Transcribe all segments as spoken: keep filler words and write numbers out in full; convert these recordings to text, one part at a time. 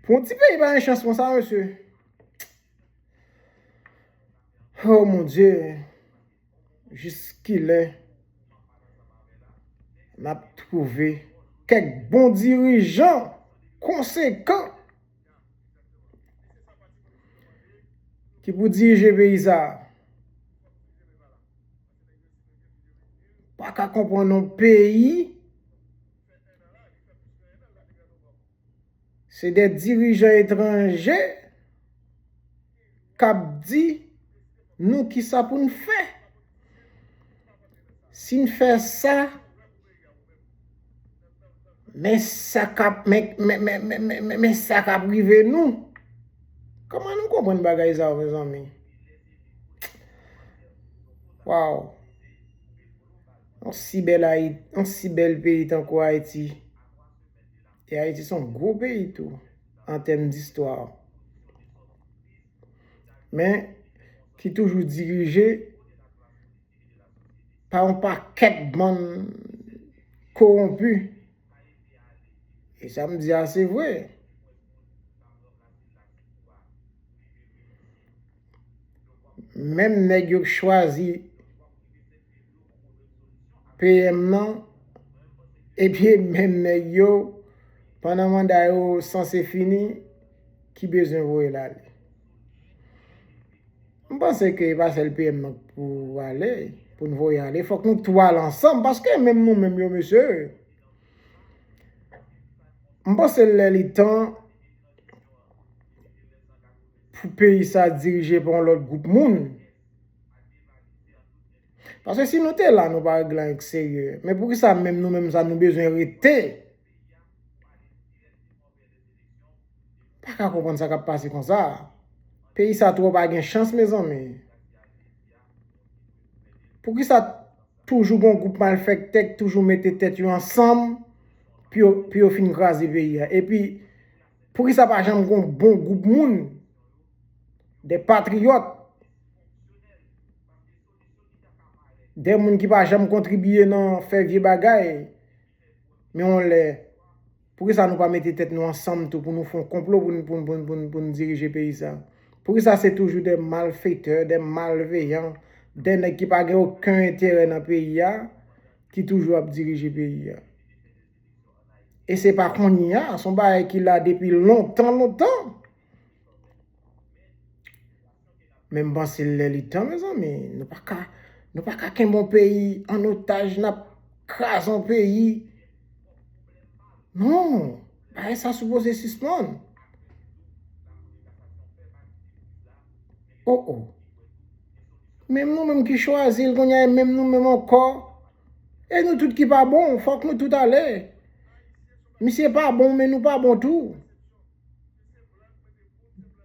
Pou yon ti peyi pa gen chans konsa, mesye. Oh mon Dieu, jiskilè n ap twouve kèk bon dirijan konsekan ki pou dirije peyi sa a? Pa ka konprann yon peyi, se de dirijan etranje k ap di nou kisa pou n fè. Si n fè sa, men sa k ap, men, men, men, men, men, men, men sa k ap rive nou. Kòman nou konprann bagay sa yo, mezanmi? Waw! Yon si bèl Ayi-, yon si bèl peyi tankou Ayiti. E Ayiti se yon gwo peyi tou, an tèm distwa. Men, ki toujou dirije pa yon pakèt bann kowonpi. E sa m di a, se vre. Menm nèg yo k chwazi P M nan, epi menm nèg yo, pandan manda yo sanse fini, ki bezwen voye l ale. M panse ke e pa sèl P M nan pou ale, pou n voye ale. Fòk nou tou ale ansanm, paske menm nou menm yo, mesye, m panse lè li tan pou peyi sa dirije pa yon lòt gwoup moun. Paske si nou te la, nou pa regle anyen k serye. Men poukisa menm nou menm sa nou bezwen rete? Pa ka konprann sa k ap pase konsa. Peyi sa twò pa gen chans, mezanmi. Poukisa toujou gon gwoup malfektè k toujou mete tèt yo ansanm pou yo, pou yo fin kraze peyi a? Epi, poukisa pa janm gon bon gwoup moun, de patriyòt, de moun ki pa janm kontribiye nan fè vye bagay, men yon lè, poukisa nou pa mete tèt nou ansanm tou pou nou fè yon konplo pou n, pou n, pou n, pou n, pou n dirije peyi sa? Poukisa se toujou de malfektè, de malveyan, de nèg ki pa gen okenn enterè nan peyi a, ki toujou ap dirije peyi a? E se pa kounye a, se yon bagay ki la depi lontan, lontan. Men m panse lè li tan, mezanmi. Nou pa ka, nou pa ka kenbe yon peyi an otaj, n ap kraze yon peyi. Non, bagay sa sipoze sispann. Oh, oh. Menm nou menm ki chwazi l, kounye a e menm nou menm ankò. E nou tout ki pa bon, fòk nou tout ale. Misye pa bon, men nou pa bon tou.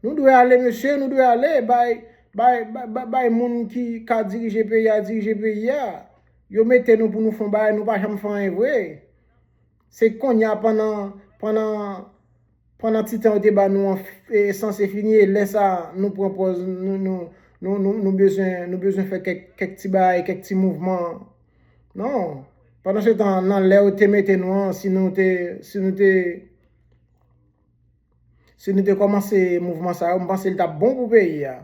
Nou dwe ale, mesye, nou dwe ale. Bay, bay, bay, bay, bay moun ki ka dirije peyi a, dirije peyi a. Yo mete nou pou nou fè yon bagay, nou pa janm fè anyen vre. Se kounye a, pandan, pandan, pandan ti tan yo te ba nou an, e, sanse fini, e lè sa a, nou pran pòz, nou, nou, nou, nou, nou bezwen, nou bezwen fè kèk, kèk ti bagay, kèk ti mouvman. Non. Pandan se tan, nan lè yo te mete nou an, si nou te, si nou te, si nou te kòmanse mouvman sa yo, m panse l t ap bon pou peyi a.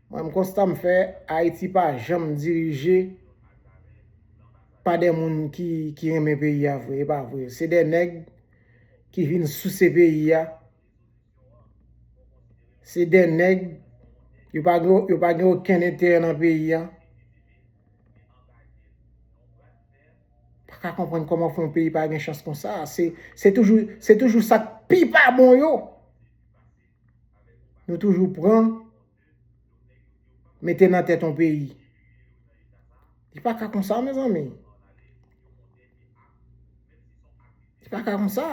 Mwen, m konsta m fè, Ayiti pa janm dirije pa de moun ki, ki renmen peyi a vre, e pa vre. Se de nèg ki vin souse peyi a. Se de nèg, yo pa gen, yo pa gen okenn enterè nan peyi a. Pa ka konprann kòman fè yon peyi pa gen chans konsa. Se, se toujou, se toujou sa k pi pa bon yo. Nou toujou pran, mete nan tèt yon peyi. Li pa ka konsa, mezanmi. Li pa ka konsa.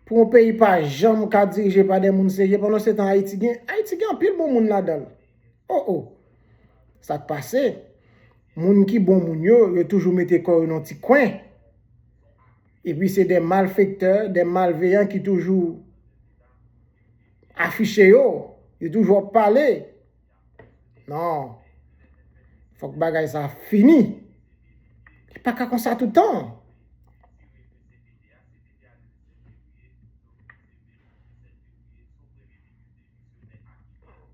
Pou yon peyi pa janm ka dirije pa de moun serye, pandan se tan Ayiti gen, Ayiti gen anpil bon moun ladan l. Oh, oh. Sa k pase? Moun ki bon moun yo, yo toujou mete kò yo nan ti kwen. Epi se de malfektè, de malveyan ki toujou afiche yo. Yo toujou ap pale. Non. Fòk bagay sa fini. Li pa ka konsa tout tan.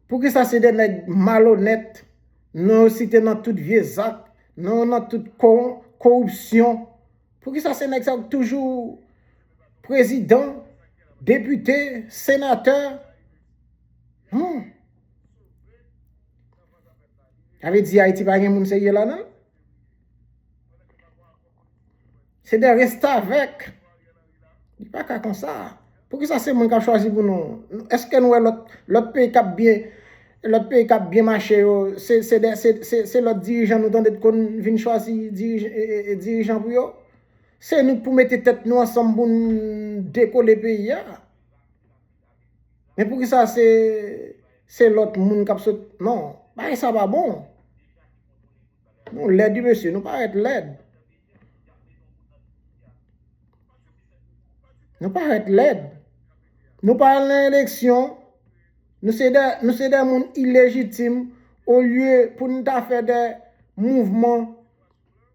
Poukisa se de nèg malonèt, non yo site nan tout vye zak, non yo nan tout ko-, koripsyon? Poukisa se nèg sa yo k toujou prezidan, depite, senatè? Hmm. Sa vle di Ayiti pa gen moun serye ladan l? Se de restavèk. Li pa ka konsa. Poukisa se moun k ap chwazi pou nou? Èske nou wè lòt, lòt peyi k ap byen, lòt peyi k ap byen mache yo, se, se de, se, se, se lòt dirijan nou tande t konn vin chwazi dirij-, e, e, e, dirijan pou yo? Se nou k pou mete tèt nou ansanm pou n dekole peyi a. Men poukisa se, se lòt moun k ap sot? Non, bagay sa pa bon. Nou lèd wi, mesye, nou parèt lèd. Nou parèt lèd. Nou pa al nan eleksyon. Nou se de, nou se de moun ilejitim. Olye pou nou ta fè de mouvman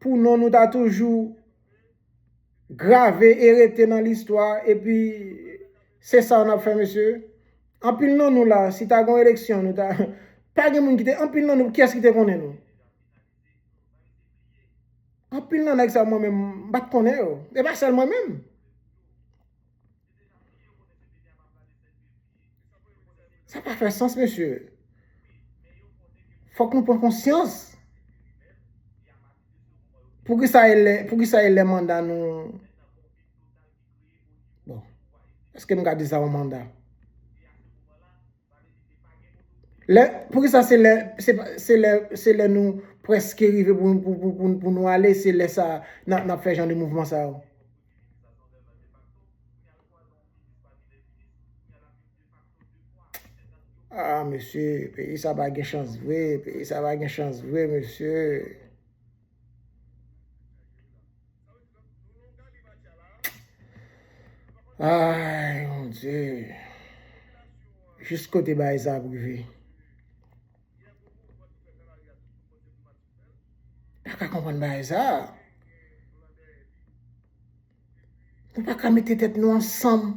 pou non nou ta toujou grave e rete nan listwa, epi se sa n ap fè, mesye. Anpil nan nou la, si ta gen yon eleksyon, nou ta, pa gen moun ki te, anpil nan nou, kiyès ki te konnen nou? Anpil nan nèg sa, mwen menm, m pa t konnen yo. E pa sèl mwen menm. Sa pa fè sans, mesye. Fòk nou pran konsyans. Poukisa e lè, poukisa e lè manda nou? Bon, èske m ka di sa yon manda? Lè, poukisa se lè, se pa, se lè, se lè nou prèske rive pou, pou, pou, pou, pou nou ale, se lè sa n ap, n ap fè jan de mouvman sa yo? Ah, mesye, peyi sa pa gen chans vre, peyi sa pa gen chans vre, mesye. Ay, mon Dye. Jis kote bagay sa ap rive? Pa ka konprann bagay sa. Nou pa ka mete tèt nou ansanm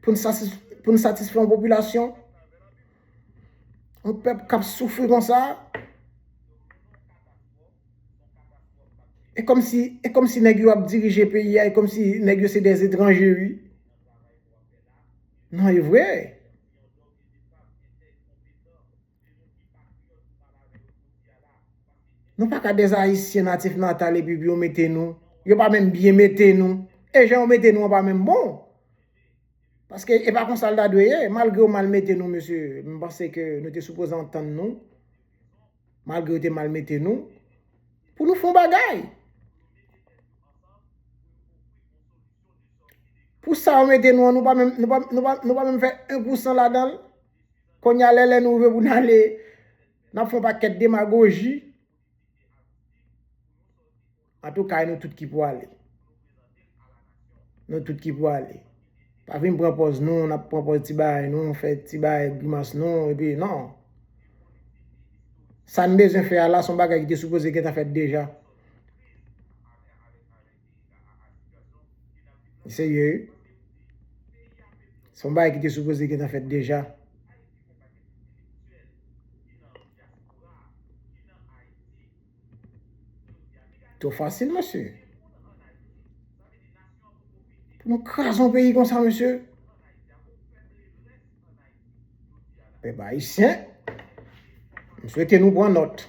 pou n satis-, pou n satisfè yon popilasyon. Yon pèp k ap soufri konsa. E kòmsi, e kòmsi nèg yo ap dirije peyi a, e kòmsi nèg yo se de etranje, wi. Non, e vre. Nou pa ka de Ayisyen natif natal epi pou yo mete nou. Yo pa menm byen mete nou. E jan yo mete nou an pa menm bon. Paske e pa konsa l ta dwe ye. Malgre yo mal mete nou, mesye, m panse ke nou te sipoze antann nou. Malgre yo te mal mete nou. Pou nou fè yon bagay. Pou sa yo mete nou an, nou pa menm, nou pa, nou pa, nou pa menm fè en pou san ladan l. Kounye a, lè, lè nou rive pou n ale, n ap fè yon pakèt demagoji. Antouka, e nou tout ki pou ale. Nou tout ki pou ale. Pa vin pran pòz nou, n ap pran pòz ti bagay nou, fè ti bagay grimas nou, epi non. Sa n bezwen fè a la, se yon bagay ki te sipoze gentan fèt deja. Serye, wi. Se yon bagay ki te sipoze gentan fèt deja. Twò fasil, mesye. Pou nou kraze yon peyi konsa, mesye. Pèp ayisyen, m swete nou pran nòt.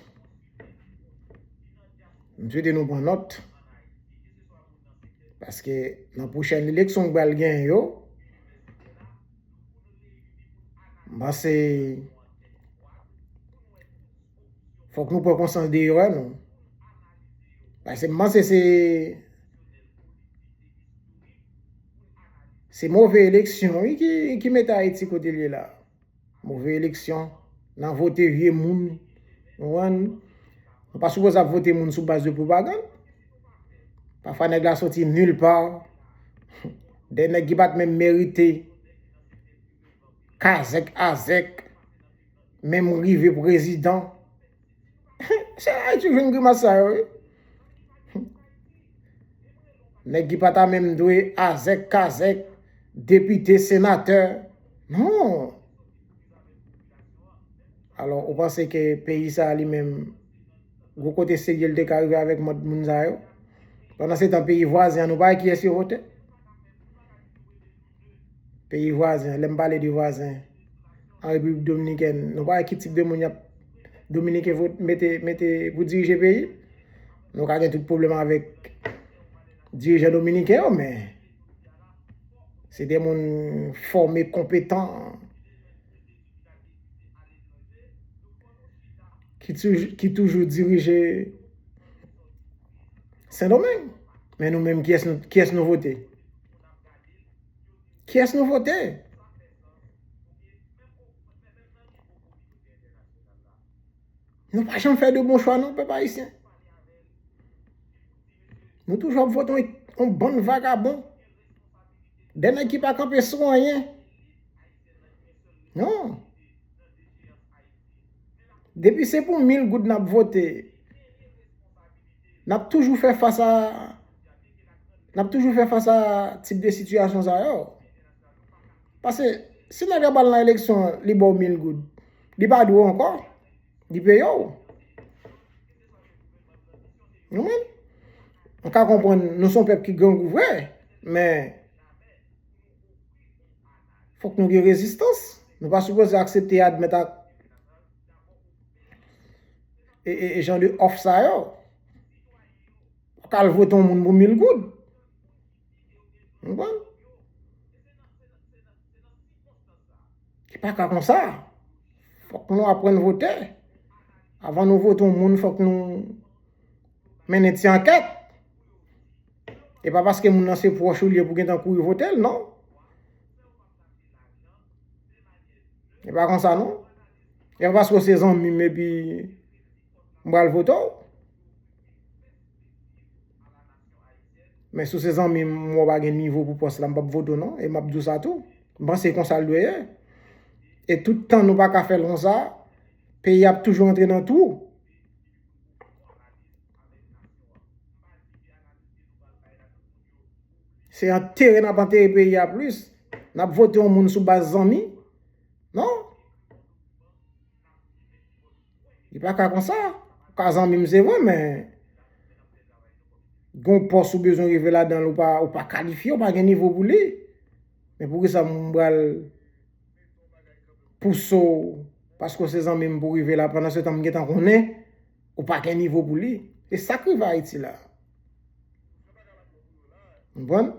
M swete nou pran nòt. Paske nan pwochèn eleksyon k pral genyen yo, m panse fòk nou pran konsyans de erè nou. Paske m panse se, se move eleksyon, wi, ki, ki mete Ayiti kote l ye la. Move eleksyon, nan vote vye moun. Ou konprann? Nou pa sipoze ap vote moun sou baz de pwopagann. Pafwa nèg la soti nil pa. De nèg ki pa t menm merite. Kazèk azèk. menm rive prezidan. Se la yo toujou jwenn grimas sa yo, wi. Nèg ki pa ta menm dwe azèk kazèk, depite, senatè. Non. Alò, ou panse ke peyi sa a li menm, gwo kote serye l te ka rive avèk mòd moun sa yo? Pandan se tan, peyi vwazen an, nou pa wè kiyès yo vote? Peyi vwazen, lè m pale de vwazen, an Repiblik Dominikèn, nou pa wè ki tip de moun y ap, Dominiken vote, mete, mete pou dirije peyi? Nou ka gen tout pwoblèm avèk dirijan dominiken yo, men se de moun fòme, konpetan, ki toujou, ki toujou dirije Sendomeng. Men nou menm, kiyès nou, kiyès nou vote? Kiyès nou vote? Nou pa janm fè de bon chwa non, pèp ayisyen. Nou toujou ap vote yon, yon bann vagabon. De nèg ki pa kanpe sou anyen. Non. Depi se pou mil goud n ap vote, n ap toujou fè fas a, n ap toujou fè fas a tip de sitiyasyon sa yo. Paske si nèg la pral nan eleksyon, li ba w mil goud, li pa dwe w ankò, li peye w. Nou menm, nou ka konprann, nou se yon pèp ki grangou vre, men fòk nou gen rezistans. Nou pa sipoze aksepte admèt ak e, e, e jan de òf sa yo. Ou ka al vote yon moun pou mil goud. Ou konprann? Li pa ka konsa. Fòk nou aprann vote. Avan nou vote yon moun, fòk nou mennen ti ankèt. E pa paske moun nan se pwòch ou li ye pou gentan kouri vote l, non. E pa konsa, non. E pa paske w se zanmi m epi m pral vote w. Men si w se zanmi m, m wè w pa gen nivo pou pòs la, m p ap vote w, non. E m ap di w sa tou. M panse e konsa l dwe ye. E tout tan nou pa ka fè l konsa, peyi a ap toujou antre nan twou. Se antere n ap antere peyi a plis. N ap vote yon moun sou baz zanmi. Non. Li pa ka konsa. Ou ka zanmi m, se vre, men gen yon pòs ou bezwen rive ladan l, ou pa, ou pa kalifye, ou pa gen nivo pou li. Men poukisa m pral pouse w paske w se zanmi m pou w rive la, pandan se tan m gentan konnen ou pa gen nivo pou li. Se sa k rive Ayiti la. Konprann?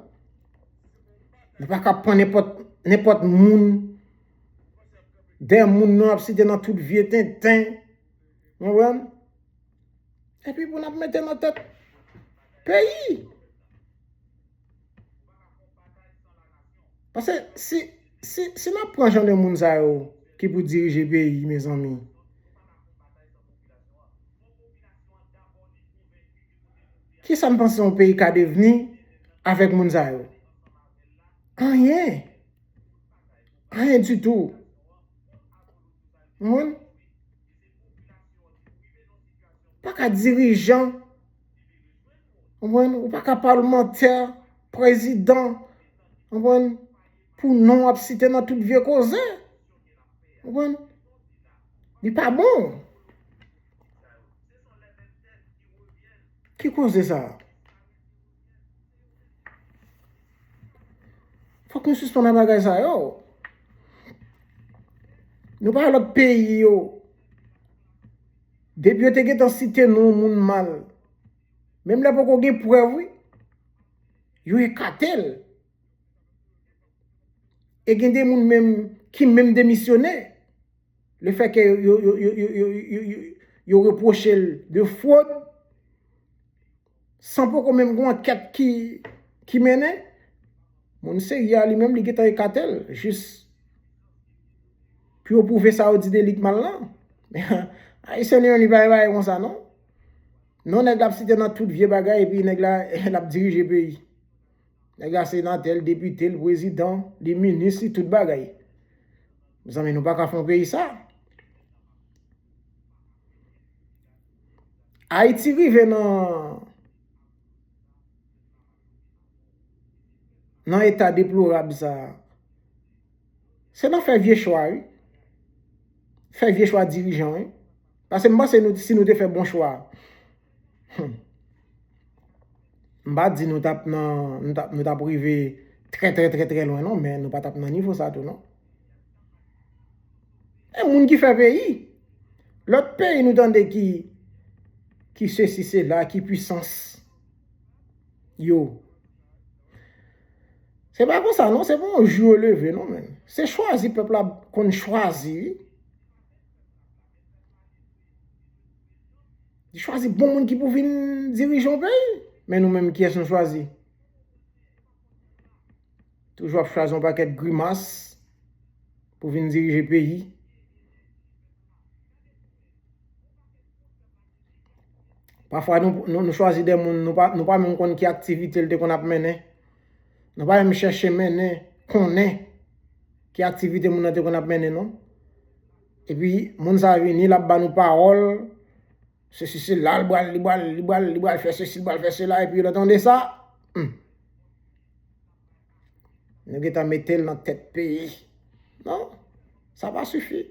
Nou pa ka pran nenpòt, nenpòt moun. De moun nou ap site nan tout vye tenten. Konprann? Epi pou n ap mete nan tèt peyi. Paske si, si, si n ap pran jan de moun sa yo ki pou dirije peyi, mezanmi, kisa n panse yon peyi ka devni avèk moun sa yo? Anyen. Anyen ditou. Ou konprann? Pa ka dirijan. Ou konprann? Ou pa ka palmantè, prezidan. Ou konprann? Pou non w ap site nan tout vye koze. Ou konprann? Li pa bon. Ki koze sa? Fòk nou sispann ak bagay sa yo. Nou pa wè lòt peyi yo. Depi yo te gentan site non moun mal, menm lè poko gen prèv, wi, yo ekate l. E gen de moun menm ki menm demisyone. Lefètke yo, yo, yo repwoche l de fwod, san poko menm gen yon ankèt ki, ki mennen, moun serye a li menm, li gentan ekate l, jis pou yo pwouve sa yo di de li k mal lan. Ayisyen li menm, li pa gen bagay konsa, non. Non, nèg la ap site nan tout vye bagay, epi nèg la, l ap dirije peyi. Nèg la senatè, l depite, l prezidan, li minis, li tout bagay. Mezanmi, nou pa ka fè yon peyi sa. Ayiti rive nan, nan eta deplorab sa a, se nan fè vye chwa, wi. Fè vye chwa dirijan, wi. Paske m panse nou, si nou te fè bon chwa, hmm, m pa di nou t ap nan, nou t ap, nou t ap rive trè, trè, trè, trè lwen, non, men nou pa t ap nan nivo sa tou, non. E moun ki fè peyi. Lòt peyi nou tande ki, ki sesi, sela, ki pwisans yo. Se pa konsa, non, se pa yon jou yo leve, non, men. Se chwazi pèp la konn chwazi, wi. Li chwazi bon moun ki pou vin dirije yon peyi. Men nou menm, kiyès nou chwazi? Toujou ap chwazi yon pakèt grimas pou vin dirije peyi. Pafwa nou, nou, nou chwazi de moun, nou pa, nou pa menm konn ki aktivite l te konn ap mennen. Nou pa menm chèche mennen, konnen ki aktivite moun nan te konn ap mennen, non. Epi, moun sa a vini, l ap ba nou pawòl, sesi, sela, li pral, li pral, li pral, li pral fè sesi, li pral fè sela, epi lè tande sa, hmm. Nou gentan mete l nan tèt peyi. Non, sa pa sifi.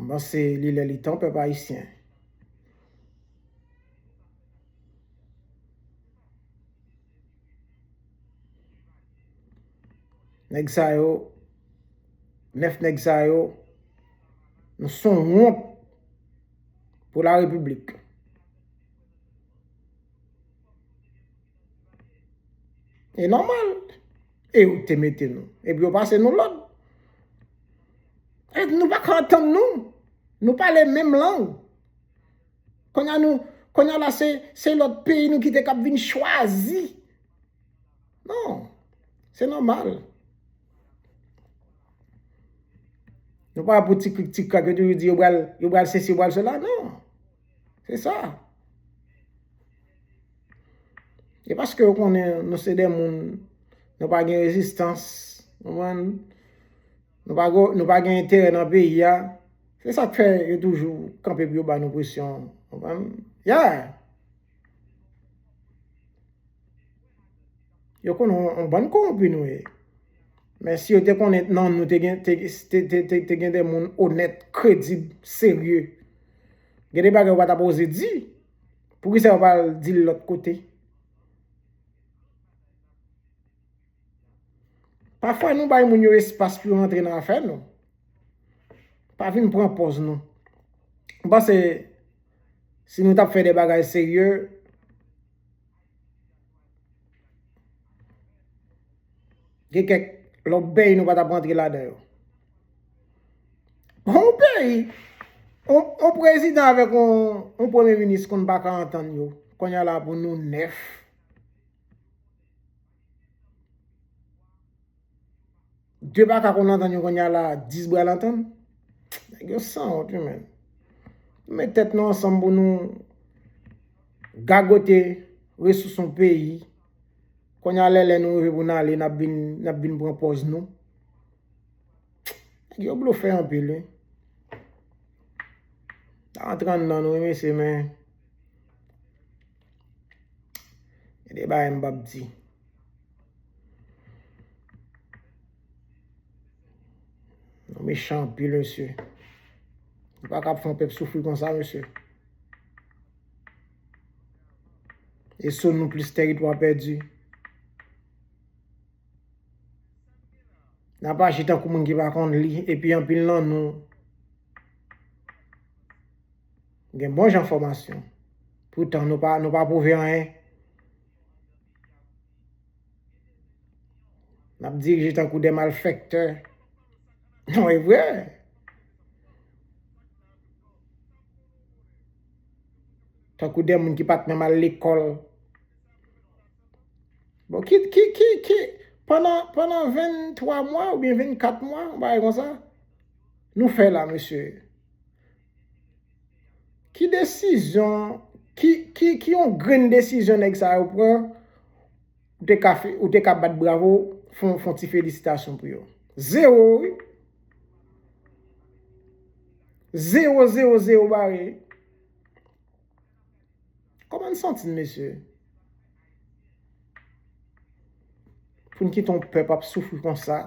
M panse li lè li tan, pèp ayisyen. Nèg sa yo, nèf nèg sa yo, nou se yon wont pou la repiblik. E nòmal. E yo te mete nou. Epi yo pase nou lòd. E nou pa ka antann nou. Nou pale menm lang. Kounye a nou, kounye a la se, se lòt peyi nou kite k ap vin chwazi. Non. Se nòmal. Nou pa pou ti krik ti krak, yo toujou di yo pral, yo pral sesi, yo pral sela. Non. Se sa. E paske yo konnen nou se de moun, nou pa gen rezistans, konprann? Nou pa go-, nou pa gen enterè nan peyi a. Se sa k fè yo toujou kanpe pou yo ba nou presyon, konprann? Yeah! Yo konnen yon, yon bann kowonpi nou ye. Men si yo te konnen nan nou te gen, te, te, te, te, te gen de moun onèt, kredib, serye, gen de bagay yo pa ta poze di. Poukisa yo pa al di l lòt kote? Pafwa nou bay moun yo espas pou yo rantre nan afè nou. Pa vin pran pòz nou. M panse si nou t ap fè de bagay serye, gen kèk lòbèy nou pa t ap rantre ladan yo. Yon peyi, yon, yon prezidan avèk yon, yon premye minis konn pa ka antann yo. Kounye a la pou nou nèf. De pa ka konn antann yo kounye a la, dis pral antann. Nèg yo sanwont, wi, menn. Nou met tèt nou ansanm pou nou gagote resous yon peyi. Kounye a, lè, lè nou rive pou n ale, n ap vin, n ap vin pran pòz nou. Nèg yo blofè anpil, wi. Ta antre anndan nou, wi, mesye, men gen de bagay m p ap di. Nou mechan anpil, mesye. Nou pa ka ap fè yon pèp soufri konsa, mesye. E sou nou plis tèritwa pèdi. N ap aji tankou moun ki pa konn li, epi anpil nan nou gen bon jan fòmasyon. Poutan, nou pa, nou pa pwouve anyen. N ap dirije tankou de malfektè. Non, e vre. Tankou de moun ki pa t menm al lekòl. Bon, ki, ki, ki, ki, pandan, pandan venntwa mwa oubyen vennkat mwa, yon bagay konsa, nou fè la, mesye? Ki desizyon, ki, ki, ki yon grenn desizyon nèg sa yo pran ou te ka fè, ou te ka bat bravo, fè, fè yon ti felisitasyon pou yo. Zewo, wi. Zewo, zewo, zewo bare. Kòman n santi n, mesye? Pou n kite yon pèp ap soufri konsa.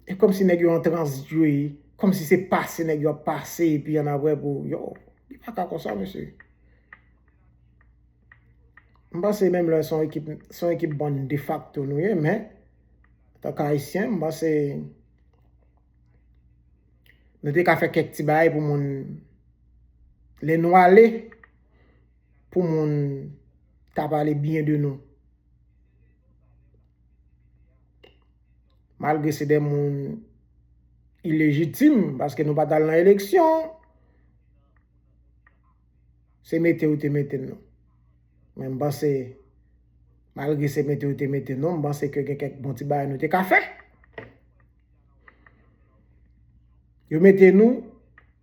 E kòmsi nèg yo an tranzit yo ye. Kòmsi se pase nèg yo ap pase epi annapre pou, yo, li pa ka konsa, mesye. M panse menm lè se yon ekip, se yon ekip bann defakto nou ye, men, antanke Ayisyen, m panse nou te ka fè kèk ti bagay pou moun, lè nou ale, pou moun ta pale byen de nou. Malgre se de moun ilejitim, paske nou pa t al nan eleksyon, se mete yo te mete n non. Men m panse, malgre se mete yo te mete n non, m panse ke gen kèk bon ti bagay nou te ka fè. Yo mete nou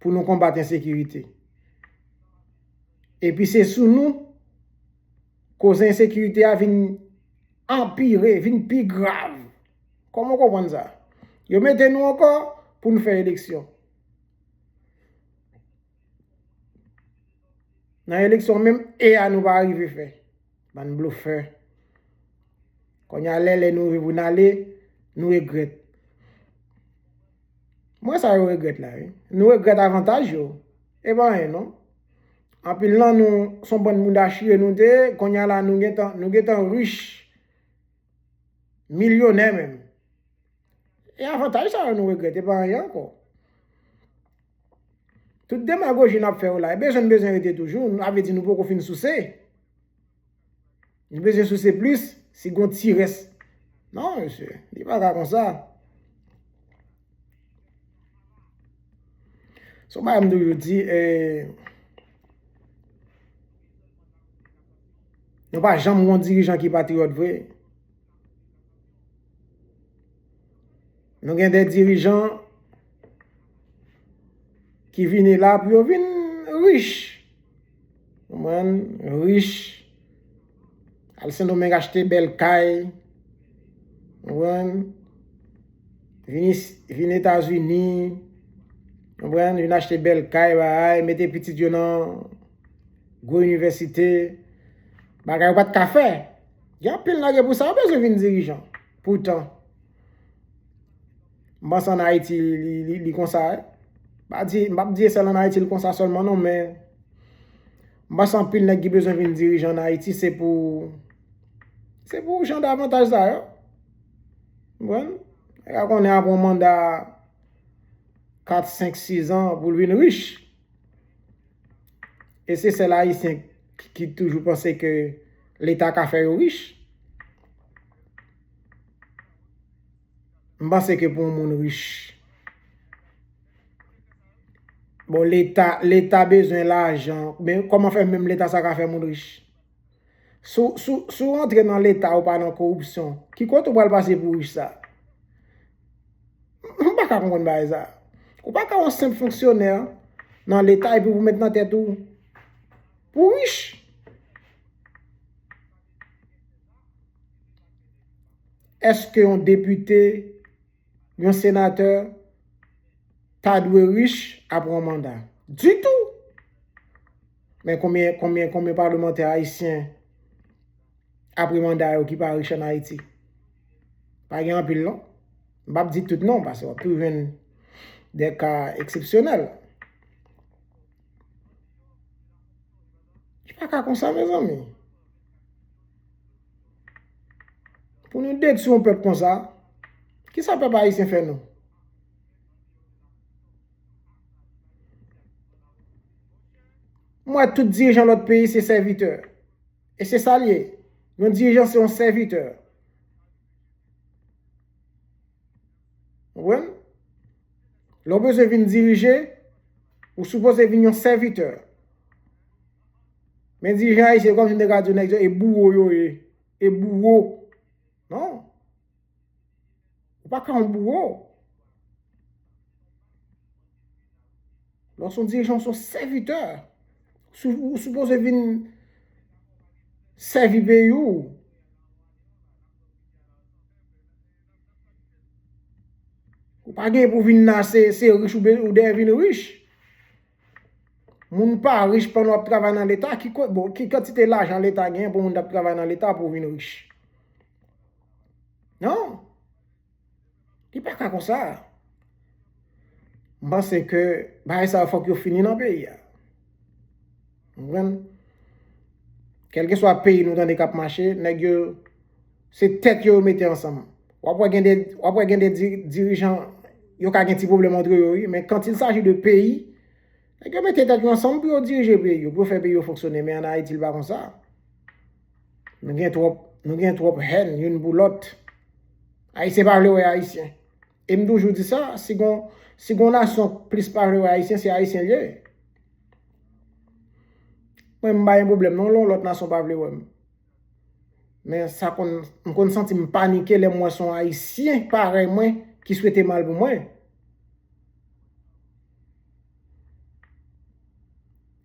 pou nou konbat ensekirite. Epi se sou nou koze ensekirite a vin anpire, vin pi grav. Kòman w konprann sa? Yo mete nou ankò pou nou fè eleksyon. Nan eleksyon menm, e a nou pa rive fè. Bann blofè. Kounye a lè, lè nou rive pou n ale, nou regrèt. Mwen sa yo regrèt la, wi. Nou regrèt avantaj yo. E pa anyen non. Anpil nan nou, se yon bann mouda chire nou te ye, kounye a la nou gentan, nou gentan rich. Milyonè menm. E avantaj sa yo nou regrèt, e pa anyen ankò. Tout demagoji n ap fè yo la, e bezwen n bezwen rete toujou, sa vle di nou poko fin souse. Nou bezwen souse plis, si gon ti rès. Non, mesye, li pa ka konsa. Se yon bagay m toujou di, eh, nou pa janm wè yon dirijan ki patriyòt vre. Nou gen de dirijan ki vini la pou yo vin rich. Konprann? Rich. Al Sendomeng achte bèl kay. Konprann? Vin is-, vin Etazini. Konprann? Vin achte bèl kay, bagay, mete pitit yo nan gwo inivèsite. Bagay ou pa t ka fè. Gen anpil nèg e pou sa yo bezwen vin dirijan. Poutan, m panse ann Ayiti, li, li, li konsa, wi. M pa di, m p ap di e sèl ann Ayiti li konsa sèlman non, men m panse anpil nèg ki bezwen vin dirijan ann Ayiti, se pou, se pou jan davantaj sa yo. Konprann? Nèg la konnen apre yon manda kat, senk, sis an pou l vin rich. E se sèl Ayisyen ki, ki toujou panse ke Leta ka fè yo rich. M panse ke pou yon moun rich, bon, Leta, Leta bezwen lajan, men kòman fè menm Leta sa ka fè moun rich? Si w, si w, si w rantre nan Leta, ou pa nan koripsyon, ki kote w pral pase pou rich sa? M pa ka konprann bagay sa. Ou pa ka yon senp fonksyonè nan Leta epi pou met nan tèt ou pou rich. Èske yon depite, yon senatè ta dwe rich apre yon manda? Ditou! Men konbyen, konbyen, konbyen palmantè ayisyen apre manda yo ki pa rich ann Ayiti? Pa gen anpil non. M p ap di tout non, paske w ap toujou jwenn de ka eksepsyonèl. Li pa ka konsa, mezanmi. Pou nou detwi yon pèp konsa, kisa pèp ayisyen fè nou? M wè tout dirijan lòt peyi se sèvitè. E se sa l ye. Yon dirijan se yon sèvitè. Konprann? Lè w bezwen vin dirije, ou sipoze vin yon sèvitè. Men dirijan ayisyen, kòmsi m te ka di w, nèg yo e bouwo yo ye. E bouwo. Non. Ou pa ka yon bouwo. Lè w se yon dirijan, w se yon sèvitè. Sou-, ou sipoze vin Sèvi peyi w. Ou pa gen pou vin la, se, se rich ou, be- ou dèyè vin rich. Moun pa rich pandan w ap travay nan Leta. Ki, ko- bon, ki kantite lajan Leta genyen pou moun t ap travay nan Leta pou w vin rich? Non. Li pa ka konsa. M panse ke bagay sa yo fòk yo fini nan peyi a. Ou konprann? Kèlkeswa peyi nou tande k ap mache, nèg yo, se tèt yo yo mete ansanm. W ap wè gen de, w ap wè gen de di- dirijan, yo ka gen ti pwoblèm antre yo, wi, men quand il s'agit de peyi, nèg yo mete tèt yo ansanm pou yo dirije peyi yo, pou yo fè peyi yo fonksyone, men ann Ayiti, li pa konsa. Nou gen twòp, nou gen twòp hèn youn pou lòt. Ayisyen pa vle wè Ayisyen. E m toujou di sa, si gon, si gon nasyon plis pa vle wè Ayisyen, se Ayisyen l ye. Mwen, m pa gen pwoblèm non, lè yon lòt nasyon pa vle wè m. Men sa konn, m konn santi m panike lè m wè se yon Ayisyen parèy mwen ki swete mal pou mwen.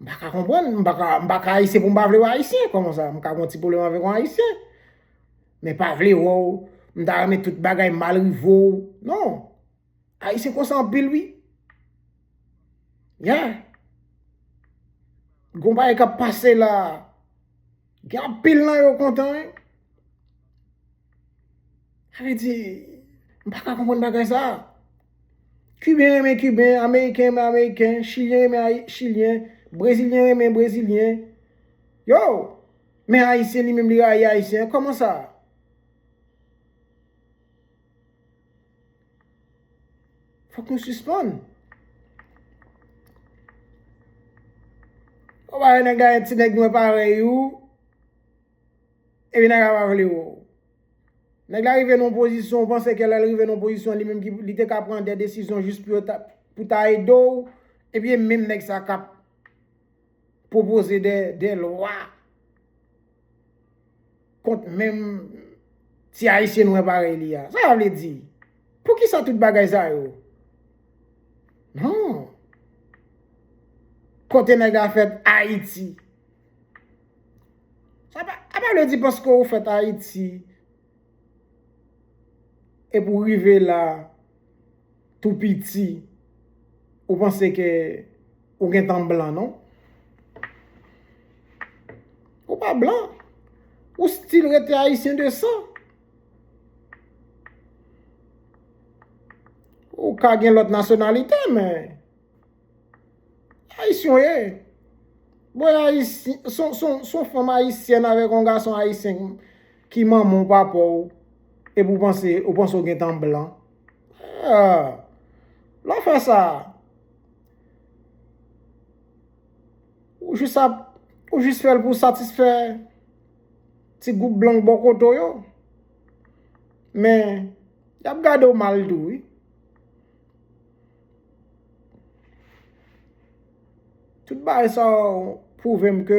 M pa ka konprann, m pa ka, m pa ka Ayisyen pou m pa vle wè Ayisyen. Kòman sa? M ka gen yon ti pwoblèm avèk yon Ayisyen. Men pa vle wè w, m ta renmen tout bagay mal rive w. Non. Ayisyen konsa anpil, wi. Yeah. Gon bagay k ap pase la. Gen anpil nan yo kontan, wi. Sa vle di, m pa ka konprann bagay sa. Kiben renmen Kiben, Ameriken renmen Ameriken, Chilyen renmen Ayi- Chilyen, Brezilyen renmen Brezilyen. Yo, men Ayisyen li menm li rayi Ayisyen. Kòman sa? Fòk nou sispann. Ou pa wè nèg la, ti nèg nwè parèy ou, epi nèg la pa vle wè w. Nèg la rive nan yon pozisyon, ou panse ke lè l rive nan yon pozisyon, li menm ki, li te ka pran de desizyon jis pou yo ta, pou ta ede w, epi e menm nèg sa k ap pwopoze de, de lwa kont menm ti Ayisyen nwè parèy li a. Sa sa vle di? Poukisa tout bagay sa yo? Non. Kote nèg la fèt? Ayiti. Sa pa, sa pa vle di paske ou fèt Ayiti, epi w rive la tou piti, ou panse ke ou gentan blan, non? Ou pa blan. Ou still rete Ayisyen de san. Ou ka gen lòt nasyonalite, men Ayisyen w ye. Bon, Ayisyen, son, son, son fanm ayisyèn avèk yon gason ayisyen ki manman w, papa w, epi w panse, ou panse w gentan blan. Ah. Lè w fè sa, ou jis ap, ou jis fè l pou satisfè ti gwoup blan k bò kote w yo. Men, y ap gade w mal tou, wi. Tout bagay sa yo pwouve m ke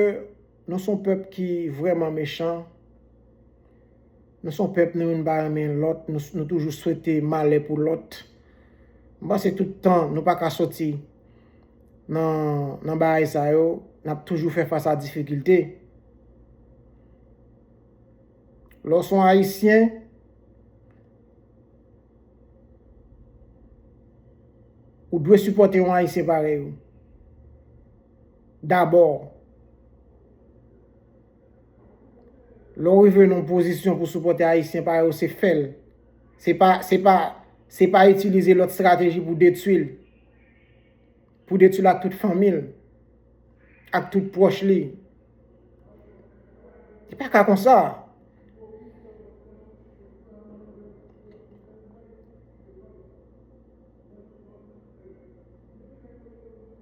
nou se yon pèp ki vrèman mechan. Nou se yon pèp, nou youn pa renmen lòt, nou, nou toujou swete malè pou lòt. M panse tout tan nou pa ka soti nan, nan bagay sa yo, n ap toujou fè fas a difikilte. Lè w se yon Ayisyen, ou dwe sipòte yon Ayisyen parèy ou. Dabò, lè w rive nan yon pozisyon pou sipòte Ayisyen parèy ou, se fè l. Se pa, se pa, se pa itilize lòt estrateji pou detwi l. Pou detwi l ak tout fanmi l, ak tout pwòch li. Li pa ka konsa.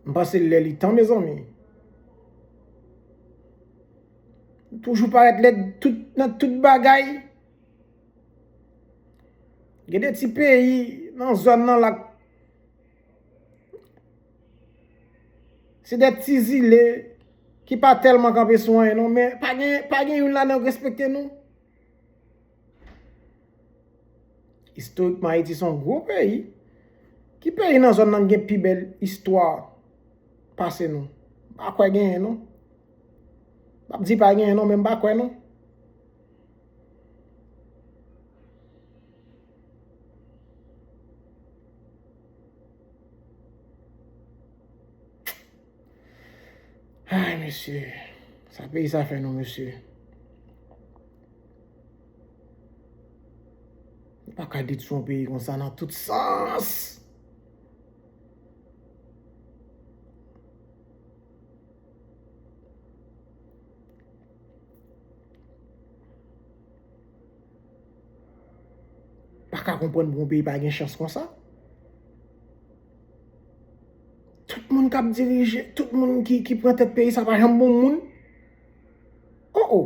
M panse lè li tan, mezanmi. Toujou parèt lèd tout, nan tout bagay. Gen de ti peyi nan zòn nan la, se de ti zile ki pa tèlman kanpe sou anyen non, men pa gen, pa gen youn ladan yo respekte nou. Istorikman, Ayiti se yon gwo peyi. Ki peyi nan zòn nan gen pi bèl istwa pase nou? M pa kwè genyen non. M ap di pa genyen non, men m pa kwè non. Mesye, sa peyi sa fè nou, mesye. Nou pa ka detwi yon peyi konsa nan tout sans. Pa ka konprann pou yon peyi pa gen chans konsa. Tout moun k ap dirije, tout moun ki, ki pran tèt peyi sa pa janm bon moun. Oh, oh.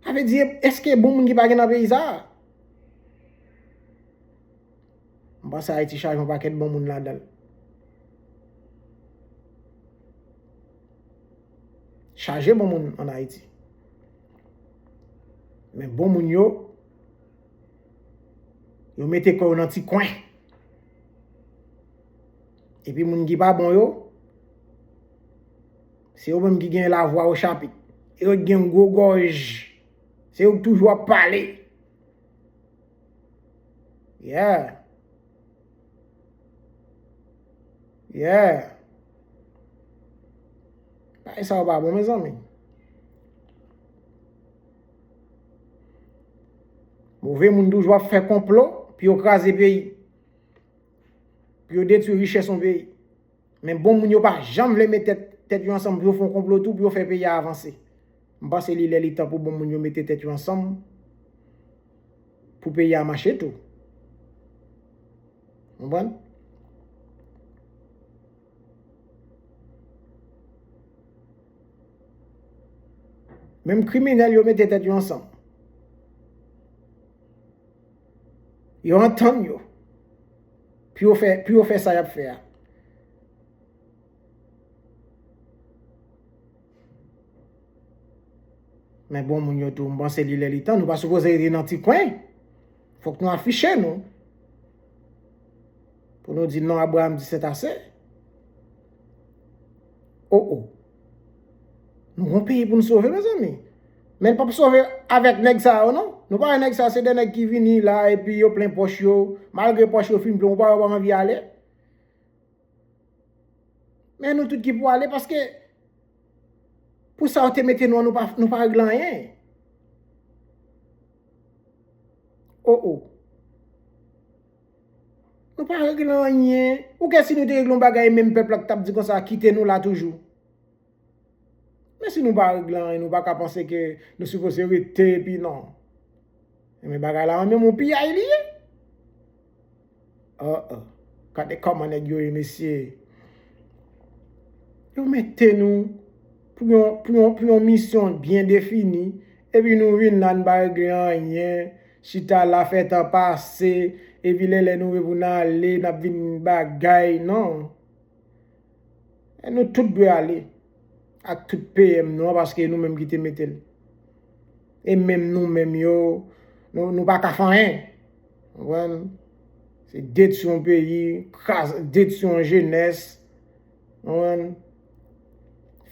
Sa vle di, èske bon moun ki pa gen nan peyi sa? M panse Ayiti chaje yon pakèt bon moun ladan l. Chaje bon moun ann Ayiti. Men bon moun yo, yo mete kò yo nan ti kwen. Epi moun ki pa bon yo, se yo menm ki gen lavwa o chapit. E yo gen gwo gòj. Se yo k toujou ap pale. Yeah. Yeah. Bagay sa yo pa bon, mezanmi. Move moun toujou ap fè konplo pou yo kraze peyi. Pou yo detwi richès yon peyi. Men bon moun yo pa janm vle met tèt, tèt yo ansanm pou yo fè yon konplo tou, pou yo fè peyi a avanse. M panse li lè li tan pou bon moun yo mete tèt yo ansanm pou peyi a mache tou. Konprann? Menm kriminèl yo mete tèt yo ansanm. Yo antann yo. Pou yo fè, pou yo fè sa y ap fè a. Men bon moun yo tou, m panse li lè li tan, nou pa sipoze rete nan ti kwen. Fòk nou afiche nou. Pou nou di non, Abraham di c'est assez. Oh, oh. Nou gon peyi pou n sove, mezanmi. Men l p ap sove avèk nèg sa yo, non. Nou pa wè nèg sa yo, se de nèg ki vini la, epi yo plen pòch yo. Malgre pòch yo fin plen, ou pa wè yo pa anvi ale. Men nou tout ki pou ale, paske pou sa yo te mete nou an, nou pa, nou pa regle anyen. Oh, oh. Nou pa regle anyen. Ou kè si nou te regle yon bagay, menm pèp la t ap di konsa, kite nou la toujou. Men si nou pa regle anyen, nou pa ka panse ke nou sipoze rete, epi non. Men bagay la, menm yon piyay li ye. Oh, oh. Gade kòman nèg yo ye, mesye. Yo mete nou pou yon, pou yon, pou yon misyon byen defini, epi nou vin la, n pa regle anyen, chita la, fè tan pase, epi lè, lè nou vle pou n ale, n ap vin bagay, non. E nou tout dwe ale ak tout P M nou an, paske e nou menm ki te mete l. E menm nou menm yo, nou, nou pa ka fè anyen. Konprann? Se detwi yon peyi, kraze, detwi yon jenès. Konprann?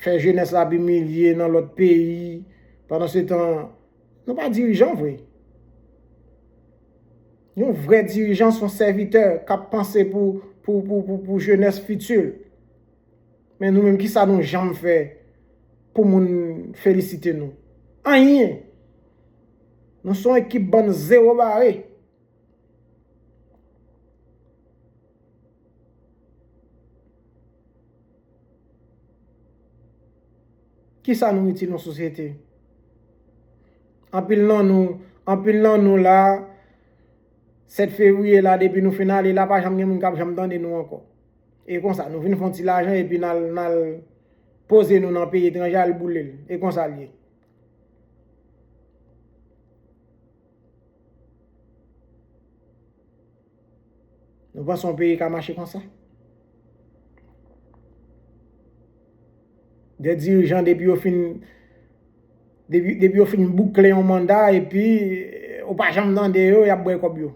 Fè jenès la ap imilye nan lòt peyi. Pandansetan, nou pa dirijan vre. Yon vrè dirijan se yon sèvitè k ap panse pou, pou, pou, pou, pou jenès fiti l. Men nou menm, kisa nou janm fè pou moun felisite nou? Anyen. Nou se yon ekip bann zewo bare. Kisa nou itil yon sosyete? Anpil nan nou, anpil nan nou la, sèt fevriye la, depi nou fin ale la, pa janm gen moun k ap janm tande nou ankò. E konsa, nou vin fè yon ti lajan epi n al, n al poze nou nan peyi etranje, al boule l. E konsa l ye. Nou panse yon peyi ka mache konsa? De dirijan, depi yo fin, depi, depi yo fin boukle yon manda, epi, eh, ou pa janm tande yo, y ap bwè kòb yo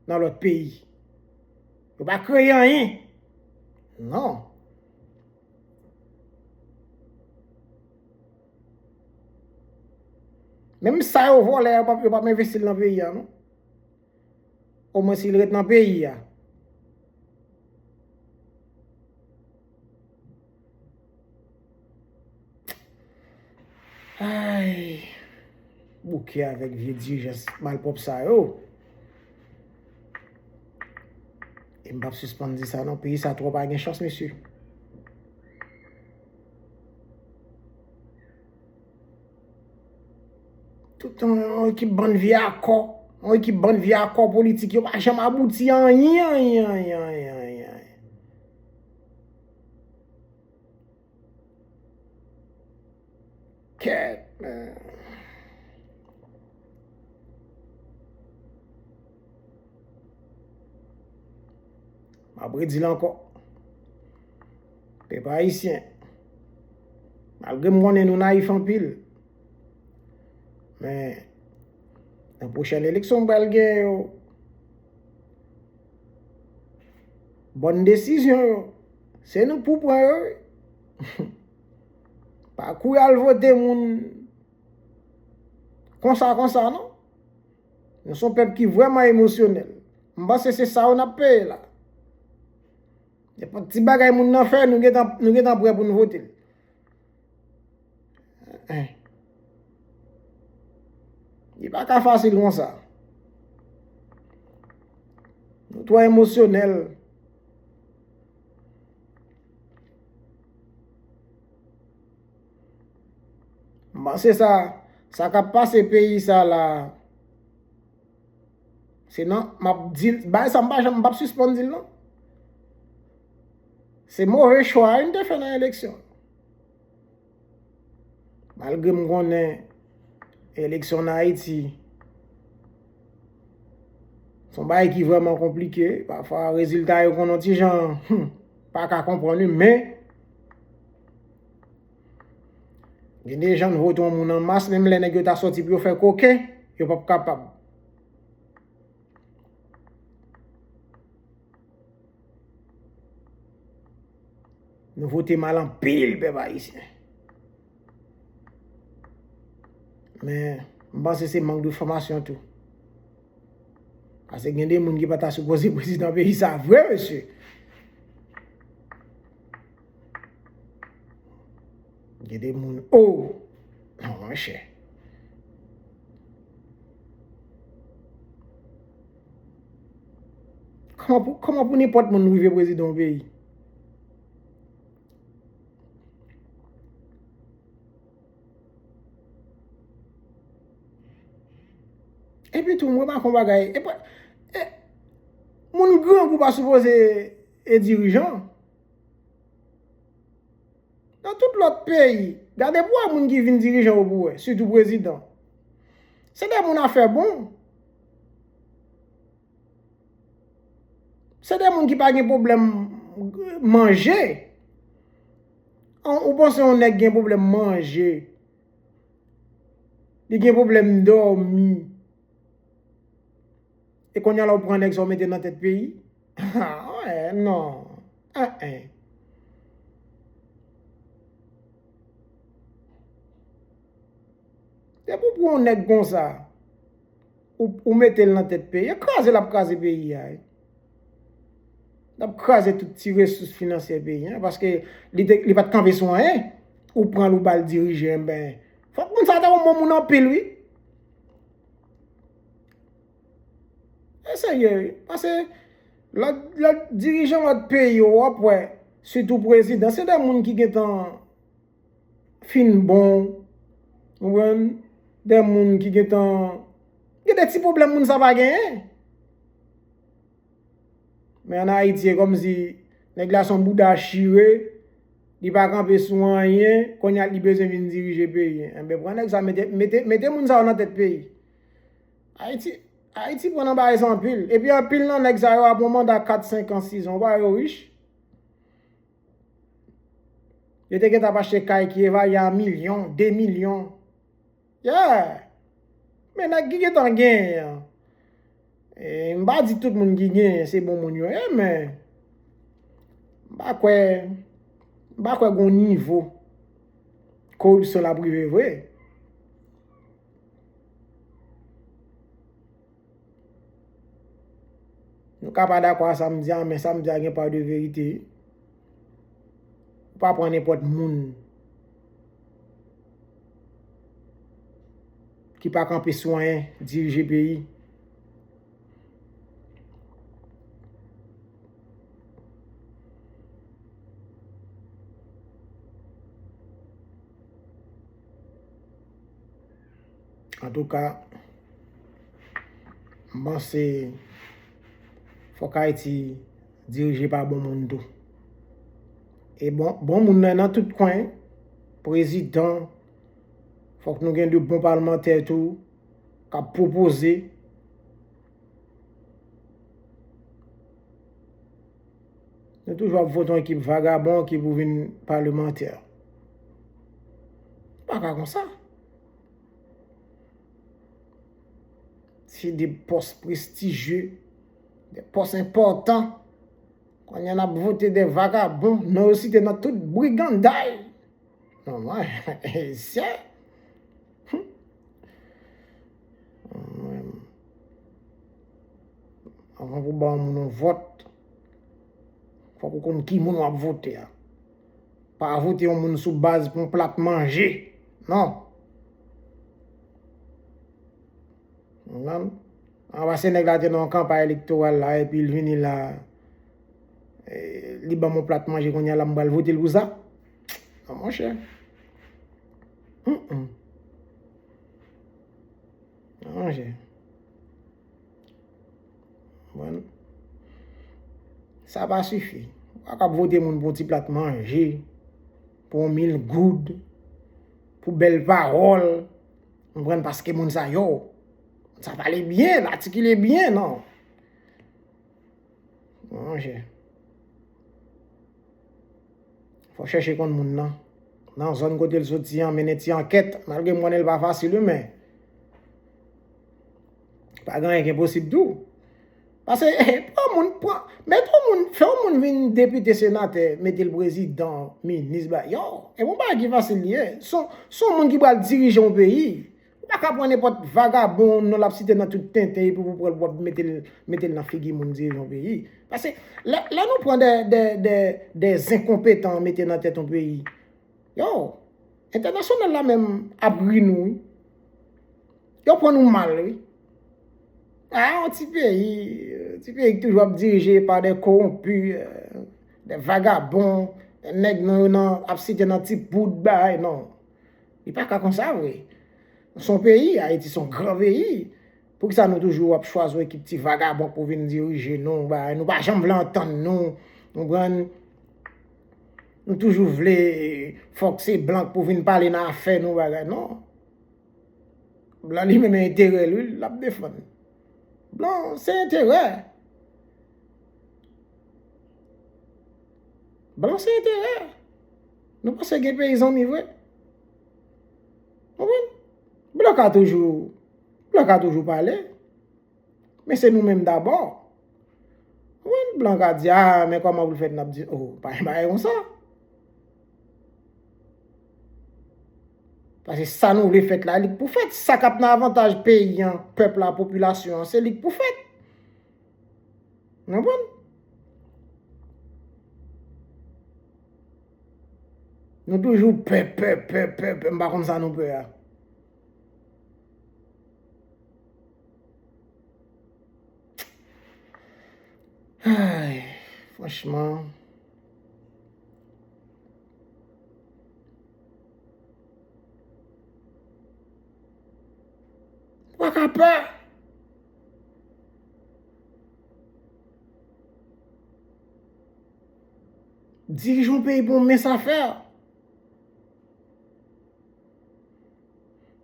nan lòt peyi. Yo pa kreye anyen. Non. Menm sa yo vòlè a, yo p ap, yo p ap envesti l nan peyi a, non. Omwen si l ret nan peyi a. Oke avèk vye dirijans malpwòp sa yo. E m p ap sispann di sa non, peyi sa twò pa gen chans, mesye. Tout yon, yon ekip bann vye akò, yon ekip bann vye akò politik, yo pa janm abouti anyen, anyen, anyen, anyen, anyen. Kèt, men. M ap redi l ankò. Pèp ayisyen, malgre m konnen nou nayif anpil, men nan pwochèn eleksyon m pral gen yo, bòn desizyon yo, se nou k pou pran yo, wi. Pa kouri al vote moun konsa, konsa, non. Nou se yon pèp ki vrèman emosyonèl. M panse se sa yo n ap peye la. Nenpòt ti bagay moun nan fè, nou gentan, nou gentan prè pou nou vote l. Li pa ka fasil konsa. Nou twò emosyonèl. M panse sa, sa k ap pase peyi sa la, se nan, m ap di l, bagay sa m pa janm, m p ap sispann di l non. Se move chwa wi n te fè nan eleksyon. Malgre m konnen eleksyon ann Ayiti se yon bagay ki vrèman konplike, pafwa rezilta yo konn yon ti jan, hmm, pa ka konprann wi, men gen de jan n vote yon moun an mas, menm lè nèg yo ta sòti pou yo fè koken, yo p ap kapab. Nou vote mal anpil, pèp ayisyen. Men, m panse se mank de fòmasyon tou. Paske gen de moun ki pa ta sipoze prezidan peyi sa vre, mesye. Gen de moun, o! Non, monchè. Kòman pou, kòman pou nenpòt moun rive prezidan yon peyi? Epi tou, mwen pa konn bagay. E pa, e, moun grangou pa sipoze e dirijan. Nan tout lòt peyi, gade pou wè moun ki vin dirijan yo pou wè, sitou prezidan. Se de moun afè bon. Se de moun ki pa gen pwoblèm manje. An, ou panse yon nèg gen pwoblèm manje? Li gen pwoblèm dòmi. E kounye a la ou pran nèg sa ou mete nan tèt peyi? Ah, wè, non. Ah, en. Depi ou pran yon nèg konsa, ou, ou mete l nan tèt peyi a, kraze l ap kraze peyi a, wi. L ap kraze tout ti resous finansyè peyi a, paske li te, li pa t kanpe sou anyen. Ou pran l, ou ba l dirije, enben, fòk moun sa a te yon bon moun anpil, wi. E serye, wi. Paske lòt, lòt dirijan lòt peyi yo, w ap wè, sitou prezidan, se de moun ki gentan fin bon, ou konprann? De moun ki gentan gen de ti pwoblèm moun sa pa genyen. Men ann Ayiti, e kòmsi nèg la se yon bouda chire, li pa kanpe sou anyen, kounye a li bezwen vin dirije peyi. Enben, pran nèg sa, mete, mete, mete moun sa yo nan tèt peyi. Ayiti, Ayiti pran nan bagay sa anpil. Epi anpil nan nèg sa yo ap yon manda kat, senk an, sis an, ou pa wè yo rich? Yo te gentan ap achte kay ki evalye a milyon, de milyon. Yeah! Men nèg ki gentan genyen an. E, m pa di tout moun ki genyen se bon moun yo ye, men m pa kwè, m pa kwè gon nivo koripsyon l ap rive vre. Nou ka pa dakò a sa m di a, men sa m di a gen pa de verite. Ou pa pran nenpòt moun. ki pa kanpe sou anyen, dirije peyi. Antouka, m panse fòk Ayiti dirije pa bon moun tou. E bon, bon moun nan nan tout kwen, prezidan, fòk nou gen de bon palmantè tou, k ap pwopoze. Nou toujou ap vote yon ekip vagabon ki pou vin palemantè. Pa ka konsa. Se de pòs prestijye, de pòs enpòtan. Kounye a n ap vote de vagabon, non yo site nan tout briganday. Non, mwen, se. Anvan pou ba yon moun yon vòt, fòk ou konn ki moun w ap vote a. Pa vote yon moun sou baz pou yon plat manje. Non. Konprann? An pase nèg la te nan yon kanpay elektoral la, epi l vini la, e, li ban m yon plat manje, kounye a la m pral vote l pou sa. Non, monchè. Mm, mm. Non, monchè. Konprann? Sa pa sifi. Ou pa kab vote moun pou yon ti plat manje, pou yon mil goud, pou bèl pawòl. Konprann? Paske moun sa yo, moun sa pale byen, l atikile byen, non. Monchè. Fò chèche konn moun nan. Nan zòn kote l soti an, mennen ti ankèt, malgre m konnen l pa fasil, wi, men pa gen anyen ki enposib tou. Pase, eh, pran moun, pran, mete yon moun, fè yon moun vin depite, senatè, mete l prezidan, minis, ba, yo, e yon bagay ki fasil li ye. Se yon, se yon moun ki pral dirije yon peyi. Ou pa ka pran nenpòt vagabon, non l ap site nan tout tenten, epi pou pran l, pou ap mete l, mete l nan figi moun dirije yon peyi. Pase, lè, lè nou pran de, de, de, de enkonpetan mete nan tèt yon peyi, yo, entènasyonal la menm ap ri nou, wi. Yo pran nou mal, wi. A, yon ti peyi, ti peyi ki toujou ap dirije pa de kowonpi, eh, de vagabon, de nèg nan yo nan, ap site nan ti bout bagay, non. Li pa ka konsa vre. Se yon peyi, Ayiti se yon gran peyi. Poukisa nou toujou ap chwazi yon ekip ti vagabon pou vin dirije nou, bagay? Nou pa janm vle antann nou. Nou pran, nou toujou vle fòk se blan k pou vin pale nan afè nou, bagay. Non. Blan li menm enterè l, wi, l ap defann. Blan se enterè. Blan se enterè. Nou panse gen peyi zanmi vre? Konprann? Blan ka toujou, blan ka toujou pale. Men se nou menm dabò. Konprann? Blan ka di, a, men kòman pou l fèt, n ap di, o, pa gen bagay konsa. Paske sa nou vle fèt la, li k pou fèt. Sa k ap nan avantaj peyi an, pèp la, popilasyon an, se li k pou fèt. Ou konprann? Nou toujou pè, pè, pè, pè, pè. M pa konn sa nou pè a. Ay, franchman. Ou pa ka pè. Dirije yon peyi pou yon mens afè.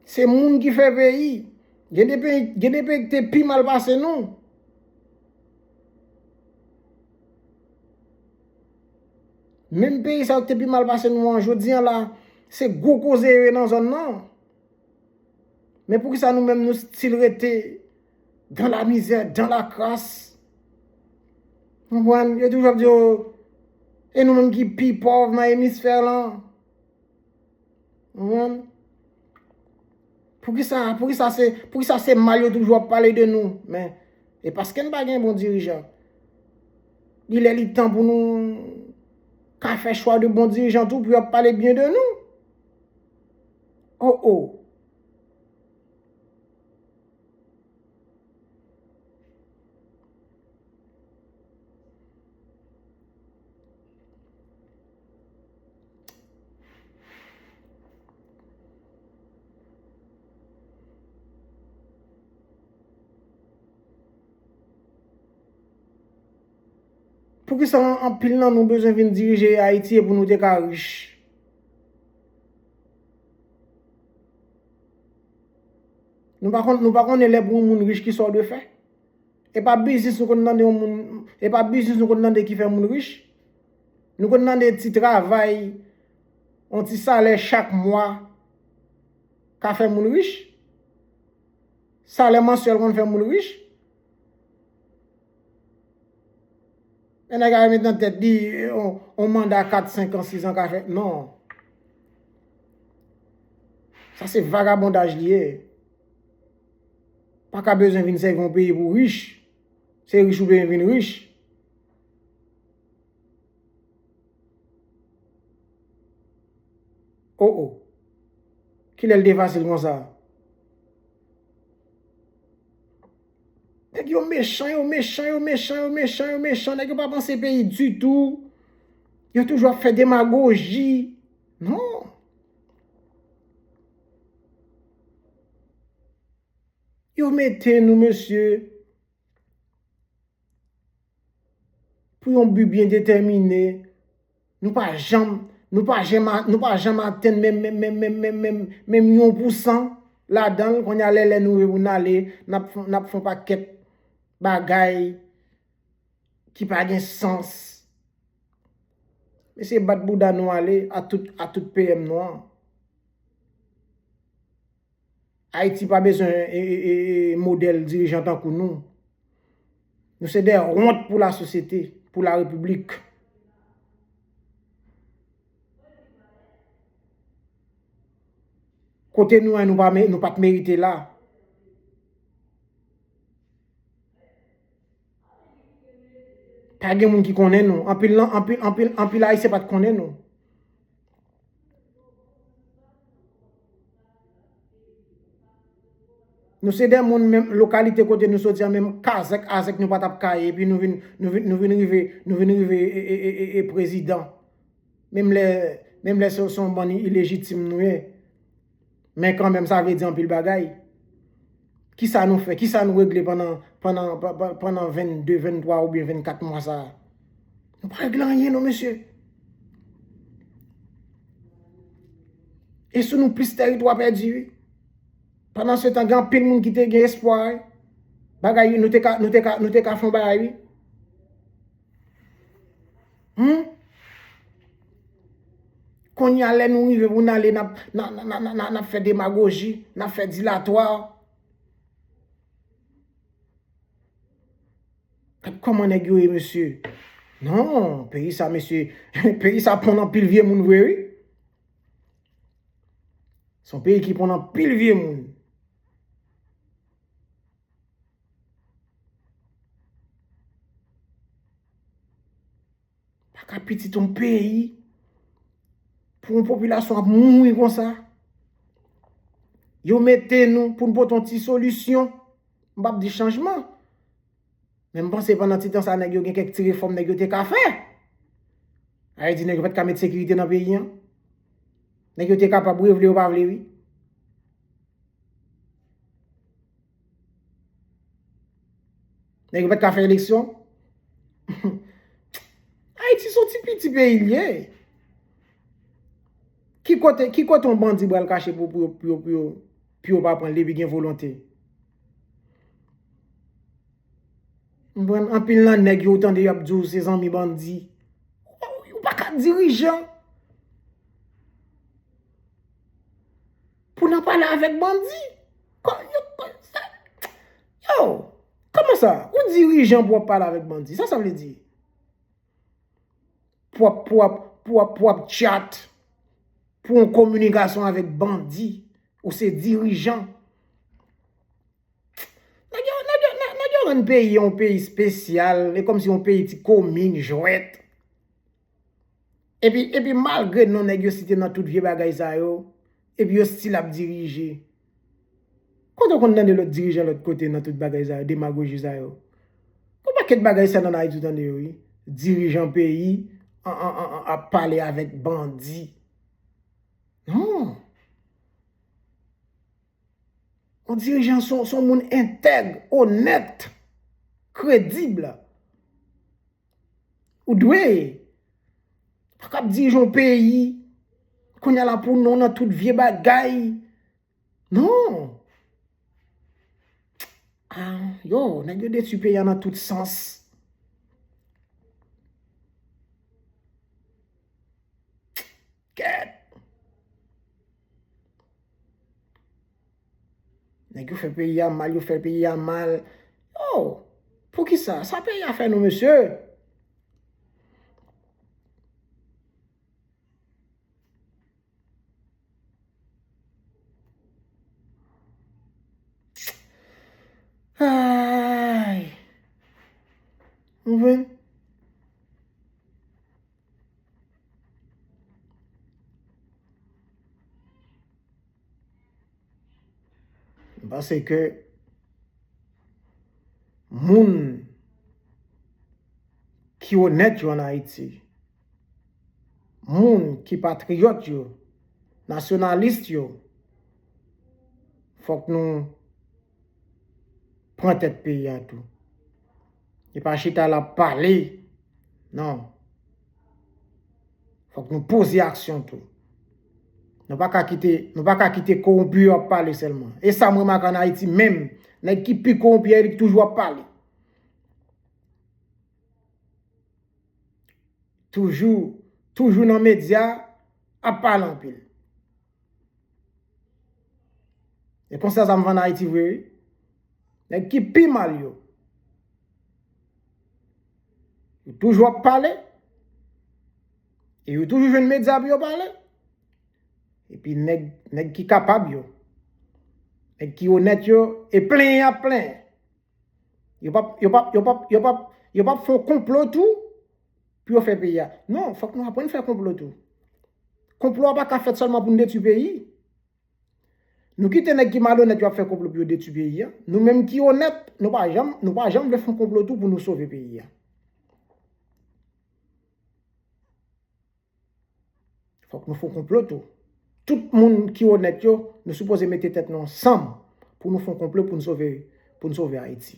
Se moun ki fè peyi. Gen de peyi, gen de peyi ki te pi mal pase nou. Menm peyi sa yo ki te pi mal pase nou an, jodi an la, se gwo koze yo ye nan zòn nan. Men poukisa nou menm nou still rete dans la misère, dans la crasse? Konprann? Yo toujou ap di, o, e nou menm ki pi pòv nan emisfè lan. Konprann? Poukisa, poukisa se, poukisa se mal yo toujou ap pale de nou? Men, e paske n pa gen bon dirijan. Li lè li tan pou nou ka fè chwa de bon dirijan tou, pou y ap pale byen de nou. O, o. Poukisa an- anpil nan nou bezwen vin dirije Ayiti e pou nou te ka rich? Nou pa konn, nou pa konnen lè pou yon moun rich ki sa w dwe fè? E pa biznis nou konn tande yon moun, e pa biznis nou konn tande ki fè moun rich? Nou konn tande ti travay, yon ti salè chak mwa ka fè moun rich? Salè mansyèl konn fè moun rich? Men nèg a met nan tèt li, on, on manda kat, senk an, sis an ka fè. Non. Sa se vagabondaj li ye. Pa ka bezwen vin sèvi yon peyi pou rich. Se rich ou bezwen vin rich. Oh, oh. Kilè l te fasil konsa? Nèg yo mechan, yo mechan, yo mechan, yo mechan, yo mechan. Nèg yo pa panse peyi ditou. Yo toujou ap fè demagoji. Non. Yo mete nou, mesye, pou yon bi byen detèmine. Nou pa janm, nou pa janm, nou pa janm atenn menm, menm, menm yon pousan ladan l. Kounye a, lè, lè nou rive pou n ale, n ap, n ap fè yon pakèt bagay ki pa gen sans. Mesye, bat bouda nou ale a tout, a tout P M nou an. Ayiti pa bezwen e, e, e, e, modèl dirijan tankou nou. Nou se de wont pou lasosyete, pou larepiblik. Kote nou an, nou pa, nou pa t merite la. Pa gen moun ki konnen nou. Anpil, anpil, anpil, anpil Ayisyen pa t konnen nou. Nou se de moun, menm lokalite kote nou soti an, menm kazèk azèk nou pa t ap ka ye, epi nou vin, nou vin, nou vin rive, nou vin rive e, e, e, e, e prezidan. Menm lè, menm lè se, se yon bann ilejitim nou ye. Men kanmenm, sa vle di anpil bagay. Kisa nou fè? Kisa nou regle pandan, pandan, pa- pa- pandan vennde, venntwa oubyen vennkat mwa sa a? Nou pa regle anyen, non, mesye. E sou nou plis tèritwa pèdi, wi. Pandan se tan, gen anpil moun ki te gen espwa, wi. Bagay, nou te ka, nou te ka, nou te ka fè yon bagay, wi. Hmm? Kounye a, lè nou rive pou n ale, n ap, n a- n a- n a- n a- n ap fè demagoji, n ap fè dilatwa. Gad kòman nèg yo ye, mesye. Non, peyi sa, mesye, peyi sa pran anpil vye moun vre, wi. Se yon peyi ki pran anpil vye moun. Pa ka pitit yon peyi pou yon popilasyon ap mouri konsa. Yo mete nou pou n pote yon ti solisyon. M p ap di chanjman. Men m panse pandan ti tan sa, nèg yo gen kèk ti refòm nèg yo te ka fè. Sa vle di nèg yo pa t ka met sekirite nan peyi an. Nèg yo te kapab, wi, vle yo pa vle, wi. Nèg yo pa t ka fè eleksyon. Ayiti se yon ti piti peyi l ye. Ki kote, ki kote yon bandi pral kache pou, pou, pou, pou, pou yo pa pran l depi gen volonte? Konprann? Anpil nan nèg yo, ou tande y ap di w se zanmi bandi. Ou pa ka dirijan pou n ap pale avèk bandi. Kò- yo- Yo, kòman sa? Ou dirijan pou w ap pale avèk bandi? Sa sa vle di? Pou w ap, pou w ap, pou w ap, pou w ap chat, pou yon kominikasyon avèk bandi? Ou se dirijan. Nèg yo, nèg yo, nèg, nèg yo rann peyi yon peyi espesyal. E kòmsi yon peyi ti komin, jwèt. Epi, epi malgre non nèg yo site nan tout vye bagay sa yo, epi yo still ap dirije. Kote w konn tande lòt dirijan lòt kote nan tout bagay sa yo, demagoji sa yo? Gon pakèt bagay sa nan Ayiti w tande yo, wi. Dirijan peyi an, an, an, an, ap pale avèk bandi. Non. Yon dirijan se yon, se yon moun entèg, onèt, kredib. Ou dwe. Pa kab dirije yon peyi. Kounye a la pou non nan tout vye bagay. Non. Ah, yo, nèg yo detwi peyi a nan tout sans. Kèt. Nèg yo fè peyi a mal, yo fè peyi a mal. Yo, poukisa? Sa peyi a fè nou, mesye? Ay. Ou konprann? M panse ke moun ki onèt yo ann Ayiti, moun ki patriyòt yo, nasyonalis yo, fòk nou pran tèt peyi a tou. E pa chita la ap pale. Non. Fòk nou poze aksyon tou. Nou pa ka kite, nou pa ka kite kowonpi yo ap pale sèlman. E sa m remake ann Ayiti menm, nèg ki pi kowonpi a, li toujou ap pale. Toujou, toujou nan medya, ap pale anpil. E konsa sa m fè ann Ayiti vre, wi. Nèg ki pi mal yo. Yo toujou ap pale. E yo toujou jwenn medya pou yo pale. Epi nèg, nèg ki kapab yo, nèg ki onèt yo, e plenyen y ap plenyen. Yo p ap, yo p ap, yo p ap, yo p ap, yo p ap fè yon konplo tou pou yo fè peyi a. Non, fòk nou aprann fè konplo tou. Konplo a pa ka fèt sèlman pou n detwi peyi. Nou kite nèg ki malonèt yo ap fè konplo pou yo detwi peyi a. Nou menm ki onèt, nou pa janm, nou pa janm vle fè yon konplo tou pou nou sove peyi a. Fòk nou fè yon konplo tou. Tout moun ki onèt yo, nou sipoze mete tèt nou ansanm pou nou fè yon konplo pou n sove, pou n sove Ayiti.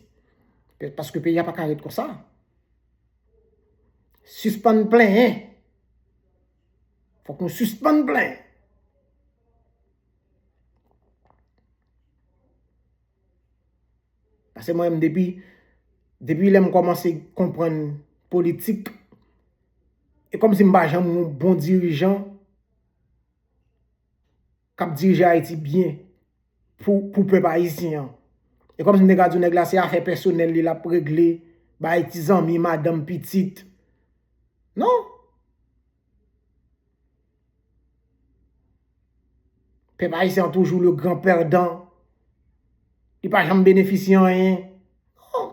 Pe-, paske peyi a pa ka ret konsa. Sispann plenyen. Fòk nou sispann plenyen. Paske mwen menm depi, depi lè m kòmanse konprann politik, e kòmsi m pa janm wè yon bon dirijan k ap dirije Ayiti byen pou, pou pèp ayisyen an. E kòmsi m te ka di w nèg la se afè pèsonèl li l ap regle, bay ti zanmi, madanm, pitit. Non. Pèp ayisyen an toujou le gran pèdan. Li pa janm benefisye anyen. Non.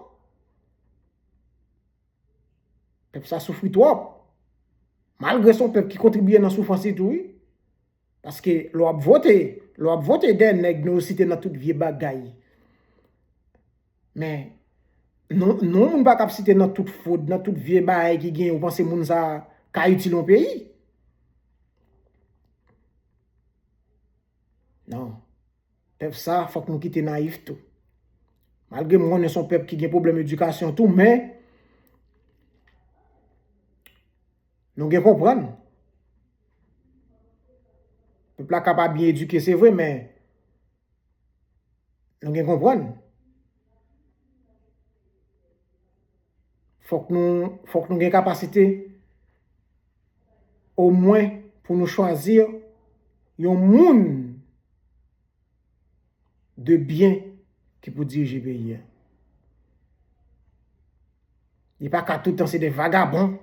Pèp sa soufri twòp. Malgre se yon pèp ki kontribye nan soufrans li tou, wi. Paske lè w ap vote, lè w ap vote dèyè nèg nou yo site nan tout vye bagay. Men, non, non moun pa kab site nan tout fwod, nan tout vye bagay ki gen, ou panse moun sa ka itil yon peyi? Non. Pèp sa, fòk nou kite nayif tou. Malgre m konnen se yon pèp ki gen pwoblèm edikasyon tou, men nou gen konprann. Pèp la ka pa byen edike, se vre, men nou gen konprann. Fòk nou, fòk nou gen kapasite, omwen, pou nou chwazi yon moun de byen ki pou dirije peyi a. Li pa ka tout tan se de vagabon.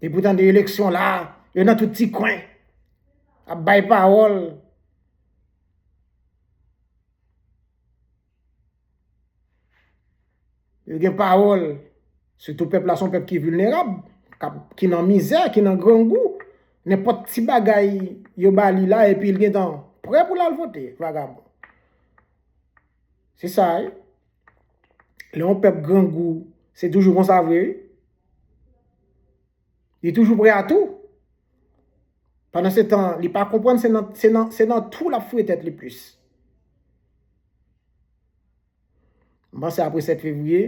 Epi w tande eleksyon la, yo nan tout ti kwen ap bay pawòl. Yo gen pawòl. Sitou pèp la se yon pèp ki vilnerab, k ap, ki nan mizè, ki nan grangou. Nenpòt ti bagay yo ba li la, epi l gentan prè pou l al vote, vagabon. Se sa, wi. Lè yon pèp grangou, se toujou konsa vre, wi. Li toujou prè a tou. Pandan se tan, li pa konprann se nan, se nan, se nan twou l ap foure tèt li plis. M panse apre sèt fevriye,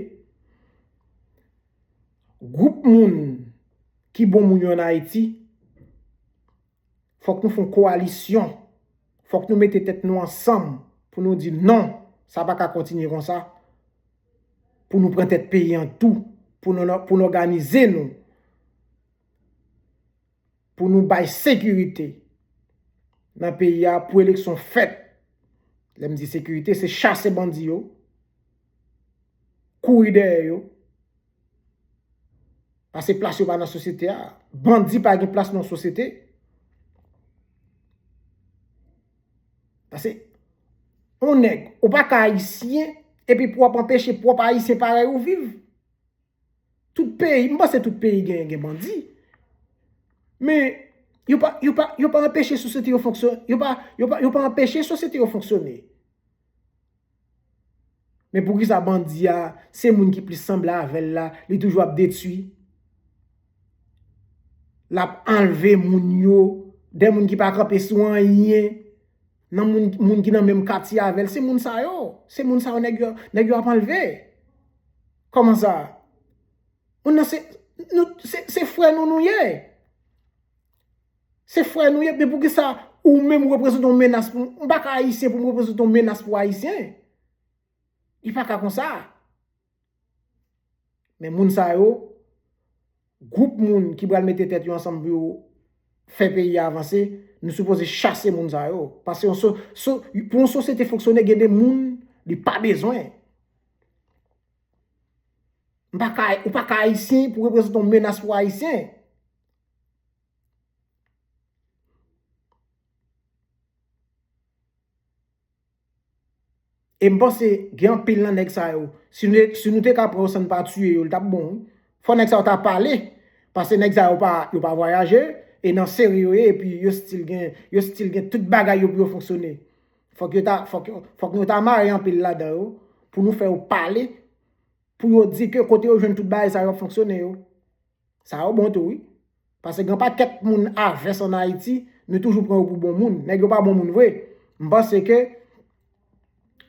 gwoup moun ki bon moun yo ann Ayiti, fòk nou fè yon kowalisyon. Fòk nou mete tèt nou ansanm pou nou di non, sa pa ka kontinye konsa. Pou nou pran tèt peyi an tou, pou nou, pou n òganize nou, pou nou bay sekirite nan peyi a, pou eleksyon fèt. Lè m di sekirite, se chase bandi yo, kouri dèyè yo, paske plas yo pa nan sosyete a. Bandi pa gen plas nan sosyete. Paske yon nèg, ou pa ka ayisyen, epi pou w ap anpeche pwòp ayisyen parèy ou viv. Tout peyi, m panse tout peyi gen, gen bandi. Men, yo pa, yo pa, yo pa anpeche sosyete yo fonksyone, yo pa, yo pa, yo pa anpeche sosyete yo fonksyone. Men poukisa bandi a, se moun ki plis sanble avè l la, li toujou ap detwi? L ap anlve moun yo, de moun ki pa kanpe sou anyen, nan moun, moun ki nan menm katye avè l, se moun sa yo. Se moun sa yo nèg yo, nèg yo ap anlve. Kòman sa? Moun nan se, nou, se, se frè nou nou ye. Se frè nou ye, men poukisa ou menm ou reprezante yon menas pou, m pa ka ayisyen pou m reprezante yon menas pou ayisyen. Li pa ka konsa. Men moun sa yo, gwoup moun ki pral mete tèt yo ansanm pou yo fè peyi a avanse, nou sipoze chase moun sa yo. Paske yon so, so, pou yon sosyete fonksyone, gen de moun li pa bezwen. M pa ka, ou pa ka ayisyen pou reprezante yon menas pou ayisyen. E m panse gen anpil nan nèg sa yo, si nou, si nou te ka pran yo san n pa tiye yo, li t ap bon, wi. Fò nèg sa yo ta pale, paske nèg sa yo pa, yo pa vwayaje, e nan seri yo ye, epi yo still gen, yo still gen tout bagay yo pou yo fonksyone. Fòk yo ta, fòk yo, fòk nou ta mare anpil ladan yo, pou nou fè yo pale, pou yo di ke kote yo jwenn tout bagay sa yo ap fonksyone yo. Sa yo bon tou, wi. Paske gen pakèt moun avès ann Ayiti, nou toujou pran yo pou bon moun. Nèg yo pa bon moun vre. M panse ke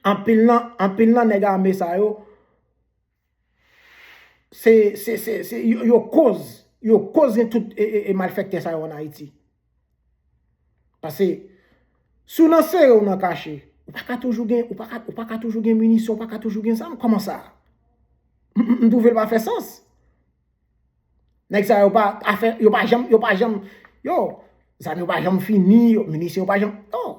anpil nan, anpil nan nèg ame sa yo, se, se, se, se, yo, yo koz, yo koz gen tout e, e, e malfèktè sa yo ann Ayiti. Paske, si w nan sere, w nan kache, ou pa ka toujou gen, ou pa ka, ou pa ka toujou gen minisyon, ou pa ka toujou gen zam. Kòman sa? M, m, m twouve l pa fè sans. Nèg sa yo pa, afè, yo pa janm, yo pa janm, yo, zam yo pa janm fini, yo, minisyon yo pa janm, yo.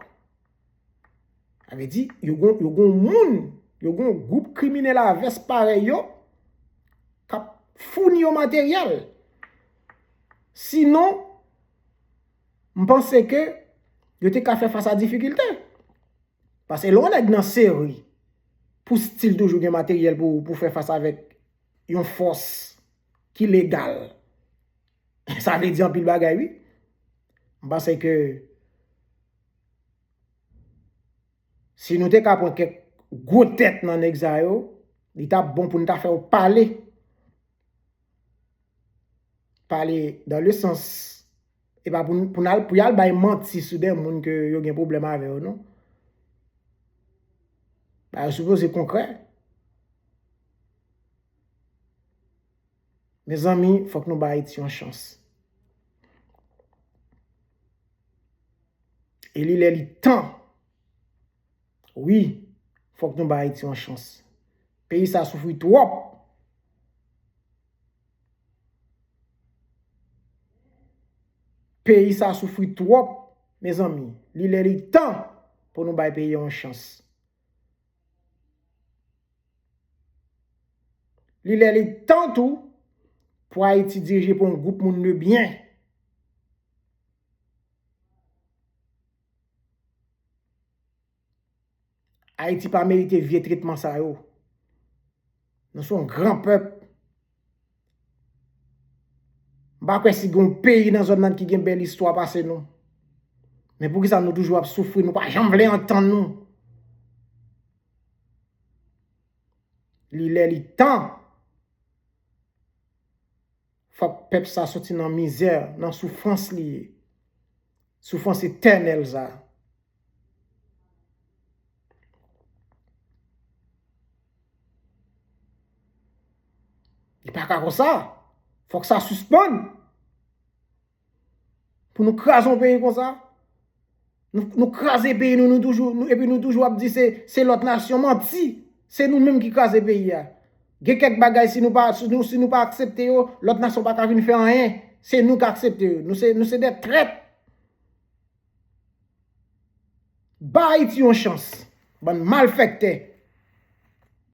Sa vle di, yo gon, yo gon moun, yo gon gwoup kriminèl avès parèy yo, k ap founi yo materyèl. Sinon, m panse ke yo te ka fè fas a difikilte. Paske lè yon nèg nan seri, pou still toujou gen materyèl pou, pou fè fas avèk yon fòs ki legal. Sa vle di anpil bagay, wi. M panse ke si nou te ka pran kèk gwo tèt nan nèg sa yo, li t ap bon pou n ta fè yo pale. Pale dans le sens. E pa pou n, pou n al, pou y al bay manti sou de moun ke yo gen pwoblèm avè yo, non. Bagay yo sipoze konkrè. Mezanmi, fòk nou bay Ayiti yon chans. E li lè li tan. Wi, fòk nou bay Ayiti yon chans. Peyi sa soufri twòp. Peyi sa soufri twòp, mezanmi. Li lè li tan pou nou bay peyi a yon chans. Li lè li tan tou pou Ayiti dirije pa yon gwoup moun de byen. Ayiti pa merite vye tretman sa yo. Nou se yon gran pèp. M pa kwè si gen yon peyi nan zòn nan ki gen bèl istwa pase nou. Men poukisa nou toujou ap soufri, nou pa janm vle antann nou? Li lè li tan. Fòk pèp sa soti nan mizè, nan soufrans li ye. Soufrans etènèl sa. Li pa ka konsa. Fòk sa sispann. Pou nou kraze yon peyi konsa? Nou, nou kraze peyi nou, nou toujou, nou, epi nou toujou ap di se, se lòt nasyon. Manti. Se nou menm ki kraze peyi a. Gen kèk bagay, si nou pa, si nou, si nou pa aksepte yo, lòt nasyon pa ka vin fè anyen. Se nou k aksepte yo. Nou se, nou se de trèt. Ba Ayiti yon chans. Bann malfèktè.